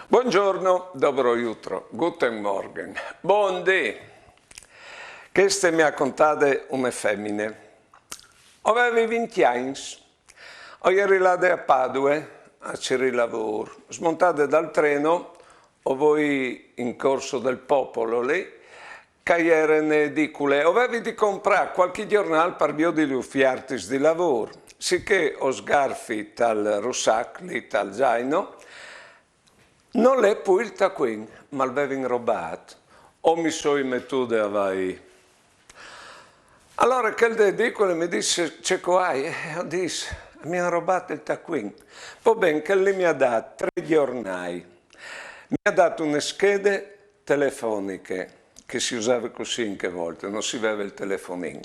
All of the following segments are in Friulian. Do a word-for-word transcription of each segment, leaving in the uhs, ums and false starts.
Buongiorno, dobro jutro, guten Morgen, bundì. Cheste me à contade une femine. O vevi vinti agns. O jeri lade a Padue a cirî lavôr. Smontade dal treno, o voi in Corso del Popolo, li ch'a jere une edicule. O vevi di comprâ cualchi gjornâl par viodi lis ufiertis di lavôr. Sichè o sgarfi tal russac, li tal zaino, nol è plui il tacuin, mal vevin robât. O mi soi metude a vaî. Alore chel de edicule mi dîs: «Ce che o ai?» E o dîs: «Mi àn robât il tacuin.» Po ben, chel li mi à dât trê gjornâi. Mi à dât une schede telefoniche, che si usave cussì in chê volte, no si veve il telefonin.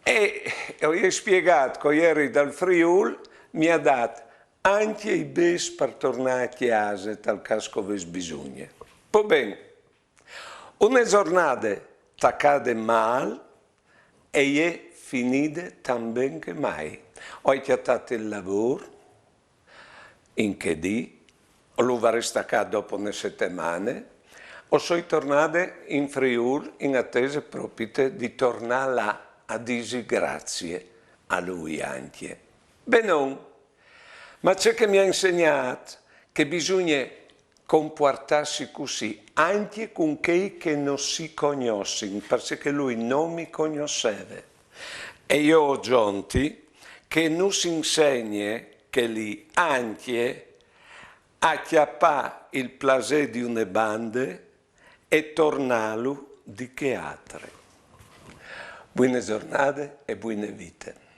E o i ai spiegât che o jeri dal Friûl, mi à dât ancje i bêçs par tornâ a cjase, tal câs che o ves bisugne. Po ben, une zornade tacade mâl e je finide tant ben che mai. O ai cjatât il lavôr in chê dì, lu varès tacât dopo une setemane, o soi tornade in Friûl in atese propite di tornâ là a dîsi grazie a lui ancje. Benon. Ma ce che mi à insegnât? Che bisugne compuartâsi cussì ancje cun chei che no si cognossin, parcè che lui no mi cognosseve. E jo o zonti che nus insegne chel li ancje a cjapâ il plasê di une bande e tornâlu di chê altre. Buine zornade e buine vite.